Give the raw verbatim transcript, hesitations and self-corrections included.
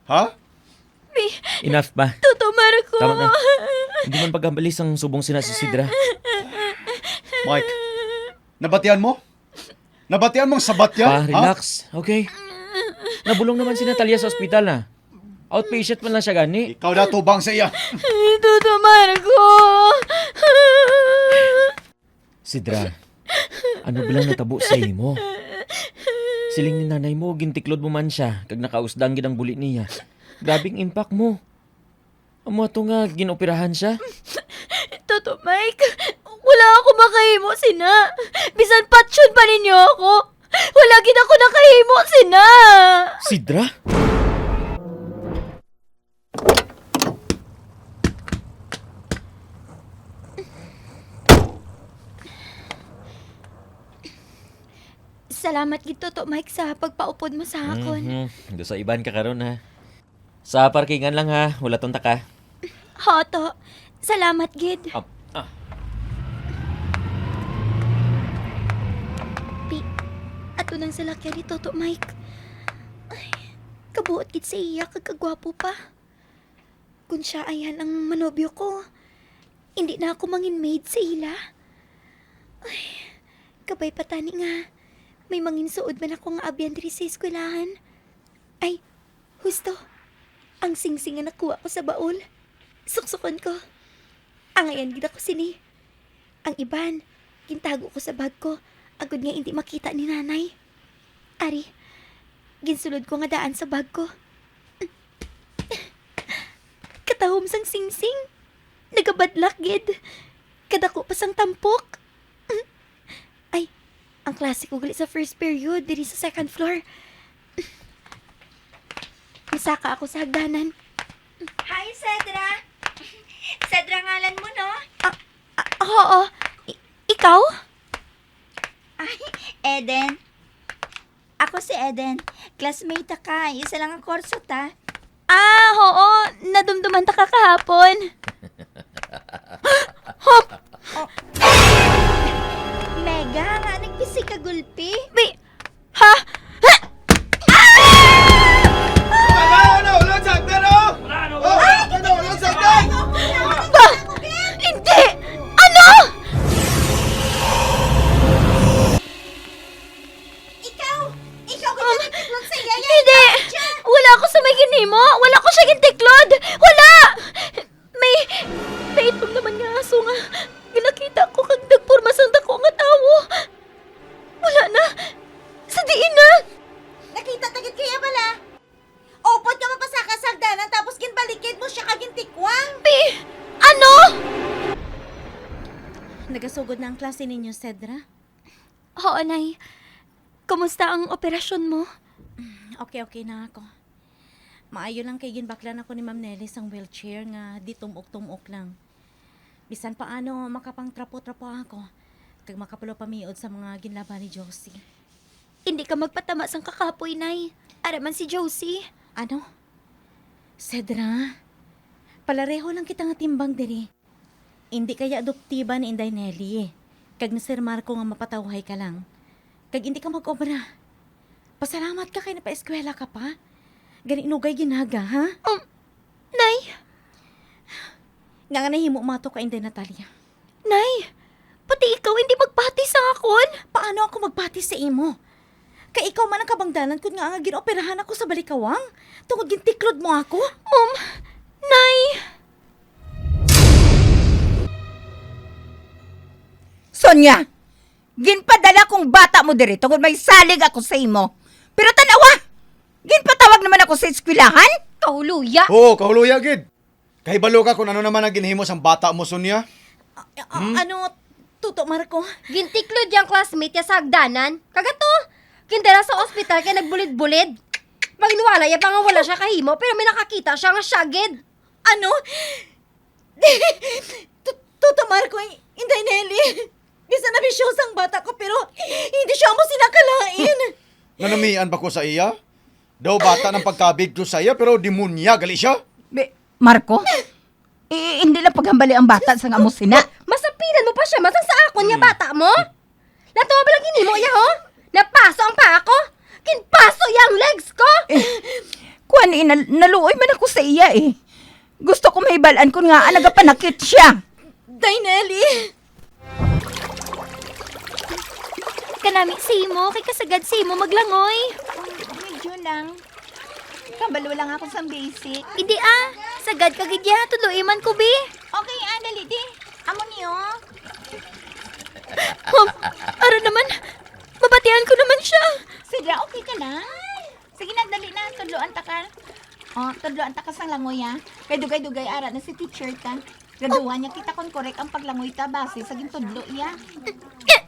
Ha? Bi-, Enough ba? Toto Marco. Tama na. Hindi man paghambalis ang subong sina si Sidra. Mike, nabatian mo? Nabatian mo ang sabat niya? Pa, Ha? relax. Okay? Nabulong naman si Natalia sa ospital, na. Outpatient man lang siya gani. Ikaw na tubang sa iya. Toto Marco. Sidra, ano ba lang natabo sa imo? Siling ni nanay mo, gintiklod mo man siya, kag nakausdang gid ang buli niya. Grabe ang impact mo. Amo ato nga ginoperahan siya? Toto Mike, wala ako makahimo sina. Bisan patyon pa ninyo ako, wala gid ako nakahimo sina. Sidra? Salamat gid, Toto Mike, sa pagpaupod mo sa akon. Mhm. Gusto iban ka karon, ha? Sa parkingan lang, ha. Wala tong taka. Ho, to. Salamat gid. Ah, ah. Pi, ato nang salakyan ni Toto Mike. Ay, kabuot gid sa iya kag kagwapo pa. Kung siya ayhan ang manobyo ko, hindi na ako mangin maid sa ila. Ay, kabay pa tani nga may manginsuod man ako nga abyan diri sa eskwelahan. Ay, husto. Ang singsing nga nakuha ko sa baul. Suksukon ko. Angayan gid ako sini. Ang iban, gintago ko sa bag ko, agod nga indi makita ni nanay. Ari, ginsulod ko nga daan sa bag ko. Katahom sang singsing, nagabadlak gid. Kadako pa sang tampok. Ay, ang klase ko gali sa first period, diri sa second floor. Misaka ako sa hagdanan. Hi, Cedra! Cedra ngalan mo, no? Ah, ah, oo. I-, ikaw? Ay, Eden. Ako si Eden. Classmate ta ka. Isa lang ang kurso ta. Ah, oo. Nadumduman ta ka kahapon. Hop! Mega, nga nagpisi ka gulpi? Bi-, ha? Wala na, wala sa hagdan, oh! Wala na, Oh, wala. Wala na, wala sa hagdan! Ba? Hindi! Ano? Ikaw! Ikaw ang Um, gintiklod sa iya, hindi! Ikaw, siya! Wala ako sa may ginhimo! Wala ko siya gintiklod! Wala! May, may itom naman nga aso nga ginakita ko kag nagporma sang dako nga tawo. Wala na. Sa diin na? Nakita ta gid kaya bala? Upod ka mapasaka sa hagdanan tapos ginbalikid mo siya kag gintikwang. Pi-, ano? Nagasugod na ang klase ninyo, Cedra? Oo, Nay. Kumusta ang operasyon mo? Okay, okay na ako. Maayo lang kay ginbaklan ako ni Ma'am Nelly sang wheelchair nga di tumok-tumok lang. Bisan paano, makapangtrapo-trapo ako kag makapalupamiod sa mga ginlaban ni Josie. Hindi ka magpatama sang kakapoy, Nay. Ara man si Josie. Ano? Cedra, palareho lang kita nga timbang diri. Indi kaya adoptiba ni Inday Nelly, kag ni Sir Marco nga mapatawhay ka lang. Kag indi ka mag-obra. Pasalamat ka kay napaeskwela ka pa. Gani inugay ginaga, ha? Um, Nay. Nga nga nahimo mato ka, Inday Natalia. Nay, pati ikaw hindi magpati sa akon. Paano ako magpati sa imo? Kay ikaw man ang kabangdanan kun nga nga gin-operahan ako sa balikawang tungod gintiklod mo ako. Um, Nay. Sonia, ginpadala kong bata mo diri tungod may salig ako sa imo. Pero tanawa, ginpatawag naman ako sa eskwelahan. Kahuluya. Oo, kahuluya gid. Kahibalo ka kung ano naman ang ginhimo sang bata mo, Sonia? A-, a-, Hmm? Ano, Toto Marco? Gintiklod yang classmate niya sa hagdanan. Kagato, gindala sa ospital kay nagbulid-bulid. Manginwala ya pa nga wala siya kahimo, pero may nakakita siya nga siya gid. Ano? Tu-, Toto Marco, Inday Nelly. Bisan nabisyosa ang bata ko, pero hindi siya amo sina kalain. Nanamian ba ko sa iya? Daw bata ng pagkabig ko sa iya, pero demonya gali siya. Be, Marco, i-, hindi lang paghambali ang bata sa nga amo sina. Masapinan mo pa siya, masang sa akon nga Hmm. bata mo? Lato ba lang ginimo iya, ho? Napaso ang paa ko. Kinpaso iya ang legs ko. Eh, Kuan, eh, nal-, naluoy man ako sa iya, eh. Gusto ko mahibal-an kon ngaa nagapanakit siya. Day Nelly! Kanami sa imo, kay kasagad sa imo maglangoy. Um, medyo lang. Kabalo lang ako sa basic. Hindi ah, sagad ka gid ya, tudloi man ko, bi. Okay, ah, dali di. Amo niyo. Ma'am, ara naman. Mabatian ko naman siya. Sige, okay ka na. Sige na, dali na. Tudloan ta ka. Oh, tudloan ta ka sang langoy, ah. Kay dugay-dugay ara na si teacher ta. Graduhan niya kita kon korek ang paglangoy ta base sa gintudlo iya. Eh,